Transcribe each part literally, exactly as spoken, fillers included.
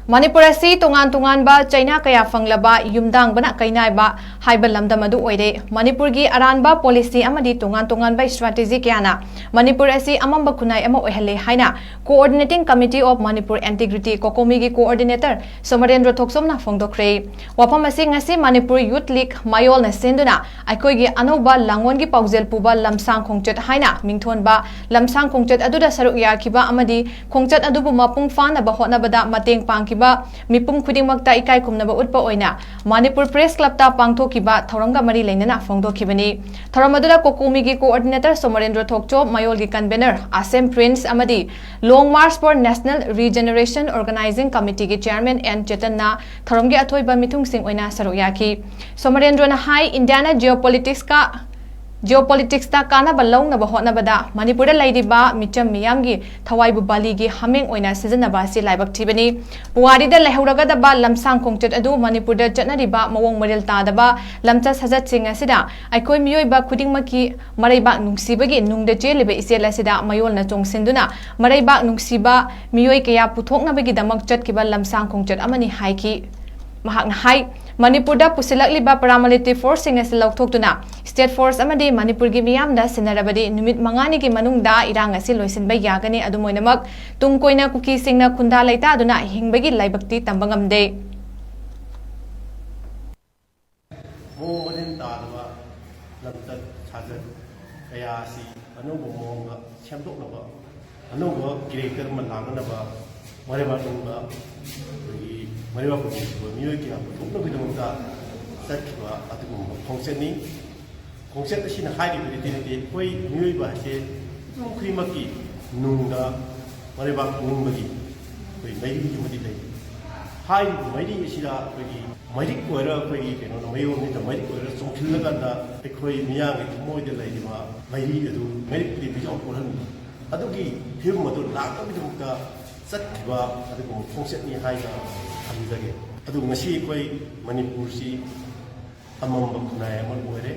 ꯃꯅꯤꯄꯨꯔ ꯑꯁꯤ ꯇꯣꯉꯥꯟ ꯇꯣꯉꯥꯟꯕ ꯆꯩꯅꯥ ꯀꯌꯥ ꯐꯪꯂꯕ ꯌꯨꯝꯗꯥꯡꯕꯅ ꯀꯩꯅꯥꯏꯕ ꯍꯥꯏꯕ ꯂꯝꯗꯝ ꯑꯗꯨ ꯑꯣꯏꯔꯦ꯫ ꯃꯅꯤꯄꯨꯔꯒꯤ ꯑꯔꯥꯟꯕ ꯄꯣꯂꯤꯁꯤ ꯑꯃꯗꯤ ꯇꯣꯉꯥꯟ ꯇꯣꯉꯥꯟꯕ ꯏꯁꯇ꯭ꯔꯥꯇꯦꯖꯤ ꯀꯌꯥꯅ ꯃꯅꯤꯄꯨꯔ ꯑꯁꯤ ꯑꯃꯝꯕ ꯈꯨꯟꯅꯥꯏ ꯑꯃ ꯑꯣꯏꯍꯜꯂꯦ ꯍꯥꯏꯅ Coordinating Committee of Manipur Integrity, ꯀꯣꯀꯣꯃꯤꯒꯤ ꯀꯣꯑꯣꯔꯗꯤꯅꯦꯇꯔ ꯁꯣꯃꯔꯦꯟꯗ꯭ꯔ ꯊꯣꯛꯆꯣꯝꯅ ꯐꯣꯡꯗꯣꯛꯈ꯭ꯔꯦ꯫ ꯋꯥꯐꯝ ꯑꯁꯤ ꯉꯁꯤ ꯃꯅꯤꯄꯨꯔ ꯌꯨꯊ ꯂꯤꯒ ꯃꯌꯣꯜꯅ ꯁꯤꯟꯗꯨꯅ ꯑꯩꯈꯣꯏꯒꯤ ꯑꯅꯧꯕ ꯂꯥꯡꯑꯣꯟꯒꯤ ꯄꯥꯎꯖꯦꯜ ꯄꯨꯕ ꯂꯝꯁꯥꯡ ꯈꯣꯡꯆꯠ ꯍꯥꯏꯅ ꯃꯤꯡꯊꯣꯟꯕ ꯂꯝꯁꯥꯡ ꯈꯣꯡꯆꯠ ꯑꯗꯨꯗ ꯁꯔꯨꯛ ꯌꯥꯈꯤꯕ ꯑꯃꯗꯤ ꯈꯣꯡꯆꯠ ꯑꯗꯨꯕꯨ ꯃꯄꯨꯡ ꯐꯥꯅꯕ ꯍꯣꯠꯅꯕꯗ ꯃꯇꯦꯡ ꯄꯥꯡꯈꯤꯕ ꯃꯤꯄꯨꯝ ꯈꯨꯗꯤꯡꯃꯛꯇ ꯏꯀꯥꯏ ꯈꯨꯝꯅꯕ ꯎꯠꯄ ꯑꯣꯏꯅ ꯃꯅꯤꯄꯨꯔ ꯄ꯭ꯔꯦꯁ ꯀ꯭ꯂꯕꯇ ꯄꯥꯡꯊꯣꯛꯈꯤꯕ ꯊꯧꯔꯝꯒ ꯃꯔꯤ ꯂꯩꯅꯅ ꯐꯣꯡꯗꯣꯛꯈꯤꯕꯅꯤ꯫ ꯊꯧꯔꯝ ꯑꯗꯨꯗ ꯀꯣꯀꯣꯃꯤꯒꯤ ꯀꯣꯑꯣꯔꯗꯤꯅꯦꯇꯔ ꯁꯣꯃꯔꯦꯟꯗ꯭ꯔ ꯊꯣꯛꯆꯣꯝ, ꯃꯌꯣꯜꯒꯤ ꯀꯟꯚꯦꯅꯔ ꯑꯁꯦꯝ ꯄ꯭ꯔꯤꯟꯁ ꯑꯃꯗꯤ Long March for National Regeneration Organizing Committeeꯒꯤ ꯆꯦꯌꯔꯃꯦꯟ ꯑꯦꯟ ꯆꯦꯇꯟꯅ ꯊꯧꯔꯝꯒꯤ ꯑꯊꯣꯏꯕ ꯃꯤꯊꯨꯡꯁꯤꯡ ꯑꯣꯏꯅ ꯁꯔꯨꯛ ꯌꯥꯈꯤ꯫ ꯁꯣꯃꯔꯦꯟꯗ꯭ꯔꯣꯅ ꯍꯥꯏ, ꯏꯟꯗꯤꯌꯥꯅ ꯖꯤꯑꯣꯄꯣꯂꯤꯇꯤꯛꯁꯀ ꯖꯤꯑꯣꯄꯣꯂꯤꯇꯤꯛꯁꯇ ꯀꯥꯟꯅꯕ ꯂꯧꯅꯕ ꯍꯣꯠꯅꯕꯗ ꯃꯅꯤꯄꯨꯔꯗ ꯂꯩꯔꯤꯕ ꯃꯤꯆꯝ ꯃꯤꯌꯥꯝꯒꯤ ꯊꯋꯥꯏꯕꯨ ꯕꯥꯂꯤꯒꯤ ꯍꯥꯃꯦꯡ ꯑꯣꯏꯅ ꯁꯤꯖꯤꯟꯅꯕ ꯑꯁꯤ ꯂꯥꯏꯕꯛ ꯊꯤꯕꯅꯤ꯫ ꯄꯨꯋꯥꯔꯤꯗ ꯂꯩꯍꯧꯔꯒꯗꯕ ꯂꯝꯁꯥꯡ ꯈꯣꯡꯆꯠ ꯑꯗꯨ ꯃꯅꯤꯄꯨꯔꯗ ꯆꯠꯅꯔꯤꯕ ꯃꯑꯣꯡ ꯃꯔꯤꯜ ꯇꯥꯗꯕ ꯂꯝꯆꯠ ꯁꯥꯖꯠꯁꯤꯡ ꯑꯁꯤꯗ ꯑꯩꯈꯣꯏ ꯃꯤꯑꯣꯏꯕ ꯈꯨꯗꯤꯡꯃꯛꯀꯤ ꯃꯔꯩꯕꯥꯛ ꯅꯨꯡꯁꯤꯕꯒꯤ ꯅꯨꯡꯗ ꯆꯦꯜꯂꯤꯕ ꯏꯆꯦꯜ ꯑꯁꯤꯗ ꯃꯌꯣꯜꯅ ꯆꯣꯡꯁꯤꯟꯗꯨꯅ ꯃꯔꯩꯕꯥꯛ ꯅꯨꯡꯁꯤꯕ ꯃꯤꯑꯣꯏ ꯀꯌꯥ ꯄꯨꯊꯣꯛꯅꯕꯒꯤꯗꯃꯛ ꯆꯠꯈꯤꯕ ꯂꯝꯁꯥꯡ ꯈꯣꯡꯆꯠ ꯑꯃꯅꯤ ꯍꯥꯏꯈꯤ꯫ ꯃꯍꯥꯛꯅ ꯍꯥꯏ, ꯃꯅꯤꯄꯨꯔꯗ ꯄꯨꯁꯤꯜꯂꯛꯂꯤꯕ ꯄꯥꯔꯥꯃꯤꯂꯤꯇꯔꯤ ꯐꯣꯔꯁꯁꯤꯡ ꯑꯁꯤ ꯂꯧꯊꯣꯛꯇꯨꯅ ꯁ꯭ꯇꯦꯠ ꯐꯣꯔꯁ ꯑꯃꯗꯤ ꯃꯅꯤꯄꯨꯔꯒꯤ ꯃꯤꯌꯥꯝꯗ ꯁꯤꯟꯅꯔꯕꯗꯤ ꯅꯨꯃꯤꯠ ꯃꯉꯥꯅꯤꯒꯤ ꯃꯅꯨꯡꯗ ꯏꯔꯥꯡ ꯑꯁꯤ ꯂꯣꯏꯁꯤꯟꯕ ꯌꯥꯒꯅꯤ꯫ ꯑꯗꯨꯝ ꯑꯣꯏꯅꯃꯛ, ꯇꯨꯡ ꯀꯣꯏꯅ ꯀꯨꯀꯤꯁꯤꯡꯅ ꯈꯨꯟꯗꯥ ꯂꯩꯇꯥꯗꯨꯅ ꯍꯤꯡꯕꯒꯤ ꯂꯥꯏꯕꯛꯇꯤ ꯇꯝꯕ ꯉꯝꯗꯦ꯫ ꯃꯑꯣꯡ ꯃꯔꯤꯟ ꯇꯥꯗꯕ ꯂꯝꯆꯠ ꯁꯥꯖꯠ ꯀꯌꯥ ꯑꯁꯤ ꯑꯅꯧꯕ ꯃꯑꯣꯡꯗ ꯁꯦꯝꯗꯣꯛꯅꯕ, ꯑꯅꯧꯕ ꯀꯦꯔꯦꯛꯇꯔ ꯑꯃ ꯂꯥꯛꯅꯅꯕ ꯃꯔꯩꯕꯥꯛ ꯅꯨꯡꯕ ꯑꯩꯈꯣꯏꯒꯤ ꯃꯔꯩꯕꯥꯛ ꯄꯨꯛꯅꯤꯡ ꯁꯨꯕ ꯃꯤꯑꯣꯏ ꯀꯌꯥ ꯄꯨꯊꯣꯛꯅꯕꯒꯤꯗꯃꯛꯇ ꯆꯠꯈꯤꯕ ꯑꯗꯨꯒꯨꯝꯕ ꯈꯣꯡꯆꯠꯅꯤ꯫ ꯈꯣꯡꯆꯠ ꯑꯁꯤꯅ ꯍꯥꯏꯔꯤꯕꯗꯤ ꯅꯠꯇꯦ, ꯑꯩꯈꯣꯏ ꯃꯤꯑꯣꯏꯕ ꯍꯥꯏꯁꯦ ꯃꯤꯄꯨꯝ ꯈꯨꯗꯤꯡꯃꯛꯀꯤ ꯅꯨꯡꯗ ꯃꯔꯩꯕꯥꯛ ꯅꯤꯡꯕꯒꯤ ꯑꯩꯈꯣꯏ ꯃꯩꯔꯤ ꯑꯃꯗꯤ ꯂꯩ꯫ ꯍꯥꯏꯔꯤꯕ ꯃꯩꯔꯤ ꯑꯁꯤꯗ ꯑꯩꯈꯣꯏꯒꯤ ꯃꯩꯔꯤꯛ ꯑꯣꯏꯔ, ꯑꯩꯈꯣꯏꯒꯤ ꯀꯩꯅꯣꯅ, ꯃꯩꯔꯣꯟꯁꯤꯗ ꯃꯩꯔꯤꯛ ꯑꯣꯏꯔ ꯆꯣꯡꯁꯤꯜꯂꯀꯥꯟꯗ ꯑꯩꯈꯣꯏ ꯃꯤꯌꯥꯝꯒꯤ ꯊꯃꯣꯏꯗ ꯂꯩꯔꯤꯕ ꯃꯩꯔꯤ ꯑꯗꯨ ꯃꯩꯔꯤꯛꯇꯨꯗꯤ ꯃꯩꯖꯥꯎ ꯄꯣꯛꯍꯟꯕ, ꯑꯗꯨꯒꯤ ꯐꯤꯕꯝ ꯑꯗꯨ ꯂꯥꯛꯅꯕꯒꯤꯗꯃꯛꯇ ꯆꯠꯈꯤꯕ ꯑꯗꯨꯒꯨꯝꯕ ꯈꯣꯡꯆꯠꯅꯤ ꯍꯥꯏꯅ ꯊꯝꯖꯒꯦ꯫ ꯑꯗꯨ ꯉꯁꯤ ꯑꯩꯈꯣꯏ ꯃꯅꯤꯄꯨꯔꯁꯤ ꯑꯃꯝꯕ ꯈꯨꯟꯅꯥꯏ ꯑꯃ ꯑꯣꯏꯔꯦ꯫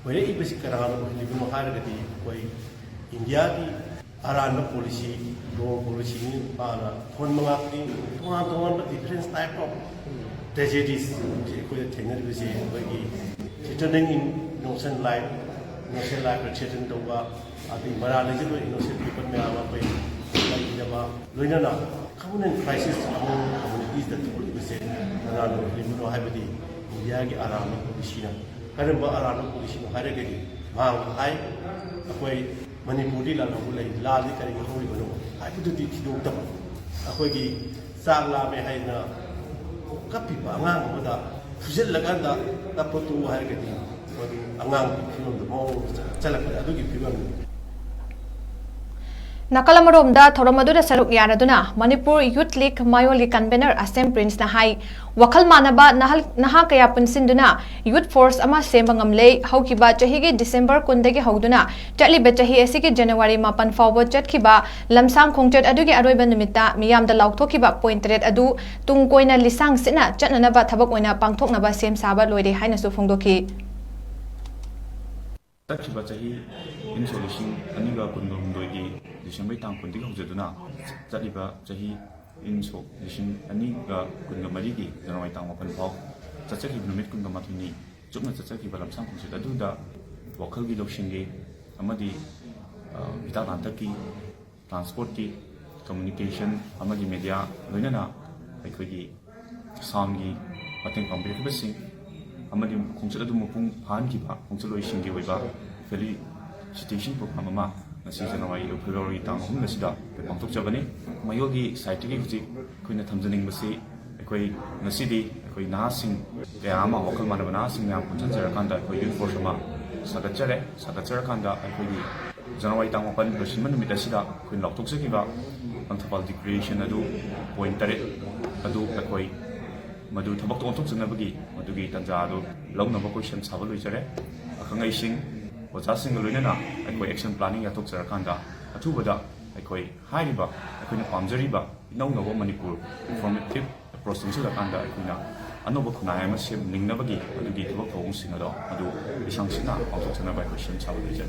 ꯑꯣꯏꯔꯛꯏꯕꯁꯤ ꯀꯅꯥꯅ ꯑꯣꯏꯍꯜꯂꯤꯕꯅꯣ ꯍꯥꯏꯔꯒꯗꯤ, ꯑꯩꯈꯣꯏ ꯏꯟꯗꯤꯌꯥꯒꯤ ꯑꯔꯥꯟꯕ ꯄꯣꯂꯤꯁꯤ, ꯔꯣꯡ ꯄꯣꯂꯤꯁꯤꯅꯤ꯫ ꯃꯥꯅ ꯊꯣꯟꯕ ꯉꯥꯛꯄꯅꯤ꯫ ꯇꯣꯉꯥꯟ ꯇꯣꯉꯥꯟꯕ different type of tragedies ꯁꯤ ꯑꯩꯈꯣꯏꯗ ꯊꯦꯡꯅꯔꯤꯕꯁꯤ ꯑꯩꯈꯣꯏꯒꯤ threatening innocent life, innocent life threaten ꯇꯧꯕ, ꯑꯗꯩ ꯃꯔꯥꯜ ꯂꯩꯖꯗꯕ innocent people ꯃꯌꯥꯝ ꯑꯃ ꯑꯩꯈꯣꯏ ꯂꯩꯈꯤꯗꯕ, ꯂꯣꯏꯅꯅ communal crisis among communities ꯇ ꯊꯣꯛꯂꯤꯕꯁꯦ ꯀꯅꯥꯅ ꯑꯣꯏꯍꯜꯂꯤꯕꯅꯣ ꯍꯥꯏꯕꯗꯤ ꯏꯟꯗꯤꯌꯥꯒꯤ ꯑꯔꯥꯟꯕ ꯄꯣꯂꯤꯁꯤꯅ꯫ ꯀꯔꯝꯕ ꯑꯔꯥꯟꯕ ꯄꯣꯂꯤꯁꯤꯅꯣ ꯍꯥꯏꯔꯒꯗꯤ ꯃꯍꯥꯛꯅ ꯍꯥꯏ, ꯑꯩꯈꯣꯏ ꯃꯅꯤꯄꯨꯔꯗꯤ ꯂꯥꯜꯍꯧꯕ ꯂꯩ, ꯂꯥꯜꯗꯤ ꯀꯔꯤꯒꯤ ꯍꯧꯔꯤꯕꯅꯣ ꯍꯥꯏꯕꯗꯨꯗꯤ ꯊꯤꯗꯣꯛꯇꯕ꯫ ꯑꯩꯈꯣꯏꯒꯤ ꯆꯥꯛ ꯂꯥꯝꯃꯦ ꯍꯥꯏꯅ ꯀꯞꯄꯤꯕ ꯑꯉꯥꯡ ꯑꯃꯗ ꯐꯨꯖꯤꯜꯂꯀꯥꯟꯗ ꯀꯞꯄ ꯇꯣꯛꯎ ꯍꯥꯏꯔꯒꯗꯤ ꯃꯗꯨ ꯑꯉꯥꯡꯒꯤ ꯐꯤꯕꯝꯗ ꯃꯑꯣꯡ ꯆꯠꯂꯛꯄꯗ ꯑꯗꯨꯒꯤ ꯐꯤꯕꯝꯅꯤ꯫ ꯅꯥꯀꯜ ꯑꯃꯔꯣꯝꯗ ꯊꯧꯔꯝ ꯑꯗꯨꯗ ꯁꯔꯨꯛ ꯌꯥꯔꯗꯨꯅ ꯃꯅꯤꯄꯨꯔ ꯌꯨꯊ ꯂꯤꯒ ꯃꯥꯌꯣꯜꯒꯤ ꯀꯟꯚꯦꯅꯔ ꯑꯁꯦꯝ ꯄ꯭ꯔꯤꯟꯁꯅ ꯍꯥꯏ, ꯋꯥꯈꯜ ꯃꯥꯟꯅꯕ ꯅꯍꯜ-, ꯅꯍꯥ ꯀꯌꯥ ꯄꯨꯟꯁꯤꯟꯗꯨꯅ ꯌꯨꯊ ꯐꯣꯔꯁ ꯑꯃ ꯁꯦꯝꯕ ꯉꯝꯂꯦ꯫ ꯍꯧꯈꯤꯕ ꯆꯍꯤꯒꯤ ꯗꯤꯁꯦꯝꯕꯔ ꯀꯨꯟꯗꯒꯤ ꯍꯧꯗꯨꯅ ꯆꯠꯂꯤꯕ ꯆꯍꯤ ꯑꯁꯤꯒꯤ ꯖꯅꯋꯥꯔꯤ ꯃꯥꯄꯟ ꯐꯥꯎꯕ ꯆꯠꯈꯤꯕ ꯂꯝꯁꯥꯡ ꯈꯣꯡꯆꯠ ꯑꯗꯨꯒꯤ ꯑꯔꯣꯏꯕ ꯅꯨꯃꯤꯠꯇ ꯃꯤꯌꯥꯝꯗ ꯂꯥꯎꯊꯣꯛꯈꯤꯕ ꯄꯣꯏꯟꯠ ꯇꯔꯦꯠ ꯑꯗꯨ ꯇꯨꯡ ꯀꯣꯏꯅ ꯂꯤꯁꯥꯡ ꯁꯤꯠꯅ ꯆꯠꯅꯅꯕ ꯊꯕꯛ ꯑꯣꯏꯅ ꯄꯥꯡꯊꯣꯛꯅꯕ ꯁꯦꯝ ꯁꯥꯕ ꯂꯣꯏꯔꯦ ꯍꯥꯏꯅꯁꯨ ꯐꯣꯡꯗꯣꯛꯈꯤ꯫ ꯆꯠꯈꯤꯕ ꯆꯍꯤ ꯏꯪ ꯁꯣꯛ ꯂꯤꯁꯤꯡ ꯑꯅꯤꯒ ꯀꯨꯟꯒ ꯍꯨꯝꯗꯣꯏꯒꯤ ꯗꯤꯁꯦꯝꯕꯔ ꯇꯥꯡ ꯀꯨꯟꯗꯒꯤ ꯍꯧꯖꯗꯨꯅ ꯆꯠꯂꯤꯕ ꯆꯍꯤ ꯏꯪ ꯁꯣꯛ ꯂꯤꯁꯤꯡ ꯑꯅꯤꯒ ꯀꯨꯟꯒ ꯃꯔꯤꯒꯤ ꯖꯅꯋꯥꯔꯤ ꯇꯥꯡ ꯃꯥꯄꯟ ꯐꯥꯎ ꯆꯠꯆꯈꯤꯕ ꯅꯨꯃꯤꯠ ꯀꯨꯟꯒ ꯃꯥꯊꯣꯏꯅꯤ ꯆꯨꯞꯅ ꯆꯠꯆꯈꯤꯕ ꯂꯝꯁꯥꯡ ꯈꯣꯡꯆꯠ ꯑꯗꯨꯗ ꯋꯥꯈꯜꯒꯤ ꯂꯧꯁꯤꯡꯒꯤ ꯑꯃꯗꯤ, ꯑ, ꯍꯤꯗꯥꯛ ꯂꯥꯡꯊꯛꯀꯤ, ꯇ꯭ꯔꯥꯟꯁꯄꯣꯔꯠꯀꯤ, ꯀꯝꯃ꯭ꯌꯨꯅꯤꯀꯦꯁꯟ ꯑꯃꯗꯤ ꯃꯦꯗꯤꯌꯥ, ꯂꯣꯏꯅꯅ ꯑꯩꯈꯣꯏꯒꯤ ꯁꯥꯎꯟꯒꯤ ꯃꯇꯦꯡ ꯄꯥꯡꯕꯤꯔꯛꯈꯤꯕꯁꯤꯡ ꯑꯃꯗꯤ ꯈꯣꯡꯆꯠ ꯑꯗꯨ ꯃꯄꯨꯡ ꯐꯥꯍꯟꯈꯤꯕ ꯈꯣꯡꯆꯠꯂꯣꯏꯁꯤꯡꯒꯤ ꯑꯣꯏꯕ ꯐꯦꯂꯤꯁꯤꯇꯦꯁꯟ ꯄ꯭ꯔꯣꯒ꯭ꯔꯥꯝ ꯑꯃ ꯉꯁꯤ ꯖꯅꯋꯥꯔꯤ, ꯐꯦꯕ꯭ꯔꯨꯋꯥꯔꯤ ꯇꯥꯡ ꯑꯍꯨꯝ ꯑꯁꯤꯗ ꯑꯩꯈꯣꯏ ꯄꯥꯡꯊꯣꯛꯆꯕꯅꯤ꯫ ꯃꯌꯣꯜꯒꯤ ꯁꯥꯏꯠꯇꯒꯤ ꯍꯧꯖꯤꯛ ꯑꯩꯈꯣꯏꯅ ꯊꯝꯖꯅꯤꯡꯕꯁꯤ, ꯑꯩꯈꯣꯏ ꯉꯁꯤꯗꯤ ꯑꯩꯈꯣꯏ ꯅꯍꯥꯁꯤꯡ ꯀꯌꯥ ꯑꯃ, ꯋꯥꯈꯜ ꯃꯥꯟꯅꯕ ꯅꯍꯥꯁꯤꯡ ꯃꯌꯥꯝ ꯄꯨꯟꯁꯤꯟꯖꯔꯀꯥꯟꯗ ꯑꯩꯈꯣꯏ ꯌꯨꯠ ꯐꯣꯔꯁ ꯑꯃ ꯁꯥꯒꯠꯆꯔꯦ꯫ ꯁꯥꯒꯠꯆꯔꯀꯥꯟꯗ ꯑꯩꯈꯣꯏꯒꯤ ꯖꯅꯋꯥꯔꯤ ꯇꯥꯡ ꯃꯥꯄꯟ ꯂꯣꯏꯁꯤꯟꯕ ꯅꯨꯃꯤꯠ ꯑꯁꯤꯗ ꯑꯩꯈꯣꯏꯅ ꯂꯥꯎꯊꯣꯛꯆꯈꯤꯕ ꯂꯪꯊꯕꯥꯜ ꯗꯤꯀ꯭ꯂꯦꯔꯦꯁꯟ ꯑꯗꯨ, ꯄꯣꯏꯟꯠ ꯇꯔꯦꯠ ꯑꯗꯨ ꯑꯩꯈꯣꯏ ꯃꯗꯨ ꯊꯕꯛꯇ ꯑꯣꯟꯊꯣꯛꯆꯅꯕꯒꯤ ꯃꯗꯨꯒꯤ ꯇꯥꯟꯖꯥ ꯑꯗꯨ ꯂꯧꯅꯕ ꯑꯩꯈꯣꯏ ꯁꯦꯝ ꯁꯥꯕ ꯂꯣꯏꯖꯔꯦ꯫ ꯑꯈꯪ ꯑꯍꯩꯁꯤꯡ, ꯑꯣꯖꯥꯁꯤꯡꯒ ꯂꯣꯏꯅꯅ ꯑꯩꯈꯣꯏ ꯑꯦꯛꯁꯟ ꯄ꯭ꯂꯥꯅꯤꯡ ꯌꯥꯊꯣꯛꯆꯔꯀꯥꯟꯗ ꯑꯊꯨꯕꯗ ꯑꯩꯈꯣꯏ ꯍꯥꯏꯔꯤꯕ ꯑꯩꯈꯣꯏꯅ ꯄꯥꯝꯖꯔꯤꯕ ꯏꯅꯧ ꯅꯧꯕ ꯃꯅꯤꯄꯨꯔ ꯔꯤꯐꯣꯔꯃꯦꯇꯤꯞ ꯑꯦꯄ꯭ꯔꯣꯆ ꯆꯪꯁꯤꯜꯂꯀꯥꯟꯗ ꯑꯩꯈꯣꯏꯅ ꯑꯅꯧꯕ ꯈꯨꯟꯅꯥꯏ ꯑꯃ ꯁꯦꯝꯅꯤꯡꯅꯕꯒꯤ ꯑꯗꯨꯒꯤ ꯊꯕꯛ ꯊꯧꯑꯣꯡꯁꯤꯡ ꯑꯗꯣ ꯑꯗꯨ ꯂꯤꯁꯥꯡ ꯁꯤꯠꯅ ꯄꯥꯡꯊꯣꯛꯆꯅꯕ ꯑꯩꯈꯣꯏ ꯁꯦꯝ ꯁꯥꯕ ꯂꯣꯏꯖꯔꯦ꯫